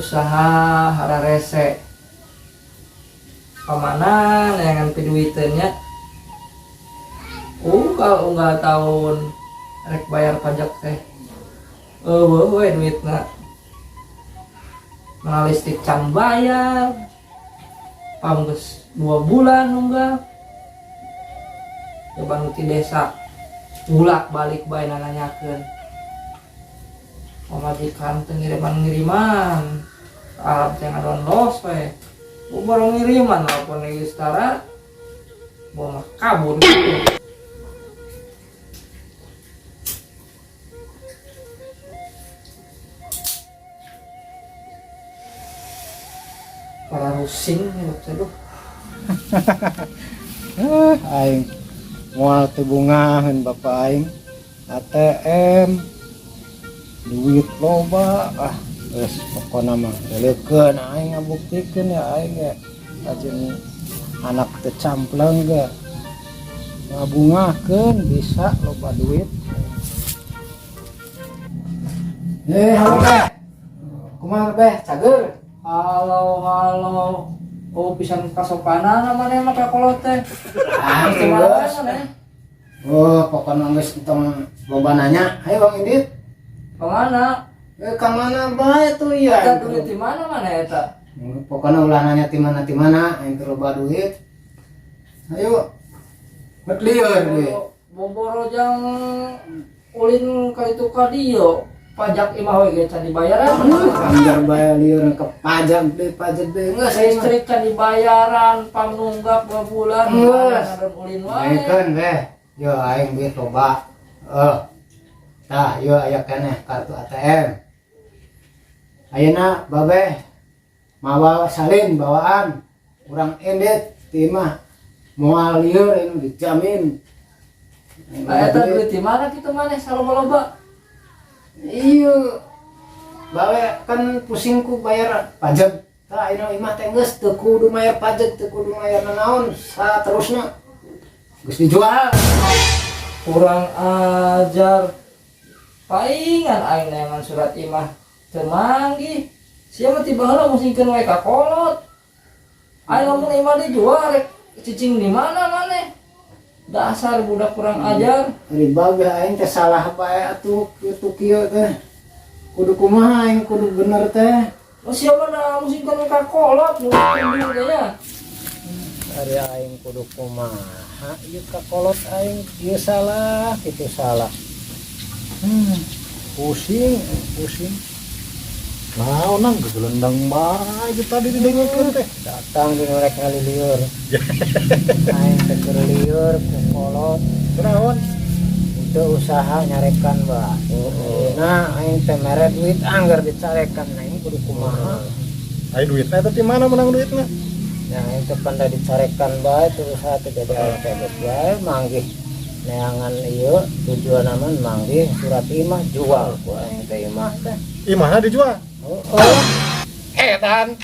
Usaha hararese. Pamana neangan piduiteun nya. Unggal tahun rek bayar pajak teh. Euweuh we duitna. Mana listrik can bayar. Pam geus 2 bulan unggal. Coba nu ti desa bulak balik bae nanyakeun. Pamajikan teh ngiriman-ngiriman. Arab teh ngadon los we. Boro ngiriman walaupun geus tara. Bawa mah kabur gitu. Para rusing hidup teh duh. Aing moal teu bungaheun bapa aing. ATM duit loba, ah geus pokona mah leukeun aing ngabuktikeun ya aing ge lajeng anak teu campleng ge ngabungahkeun bisa loba duit. Halo Beh. Kumaha Beh? Cager? Halo, halo. Oh, pisan kasopanan maneh mah ka kolot teh. Ah, Geus mana geus. maneh? Oh, pokona geus entong loba nanya. Ayo Bang Indit. Ka mana? Ka mana bae tuh iya. Eta duit di mana maneh eta? Pokona ulah nanya ti mana ti mana, aing teh loba duit. Ayo. Bet lieur duit. Boboro jang ulin ka itu ka dieu. Pajak imah we ge can dibayaran. Anjar bae lieur ke pajak deui, pajak deui. Geus aing mah. Listrik can dibayaran, pam nunggak 2 bulan, Geus. ngaran ulin wae. Naikeun beh. Yo aing duit loba. Tah, yo aya keneh kartu ATM. Ayeuna babeh mawa salin bawaan urang endit ti imah moal lieur aing dijamin. Lah eta duit di mana kitu maneh saloba-loba? Iya. Bawe kan pusing ku bayar pajak. Tah ayeuna imah teh geus teu kudu bayar pajak, teu kudu bayar nanaon saterusna. Geus dijual. Kurang ajar. Paingan aing neangan surat imah teu manggih. Sia mah ti baheula musingkeun wae ka kolot. Aing lamun imah dijual rek cicing di mana maneh? Dasar budak kurang ajar. Ari babe aing teh salah bae atuh kitu kieu teh. Kudu kumaha aing kudu bener teh. Oh, sia mah da musingkeun ka kolot nu teh nya. Ari aing kudu kumaha ieu ka kolot aing ieu salah kitu salah. Pusing, pusing. Naon nang gegelendang bae ieu tadi didengekeun teh. Datang di rek ngalilieur. Aing teh keur lieur ku kolot. Kunaon? Teu usaha nyarekan bae. Nah, aing teh mere duit anggar dicarekan aing kudu kumaha. Ai duitna eta ti mana menang duitna? Nah, aing teh pandai dicarekan bae teu usaha teh jadi aing teh geus bae manggih neangan ieu tujuan aman manggih surat imah jual ku aing teh imah teh. Imahna dijual? Heeh. Edan.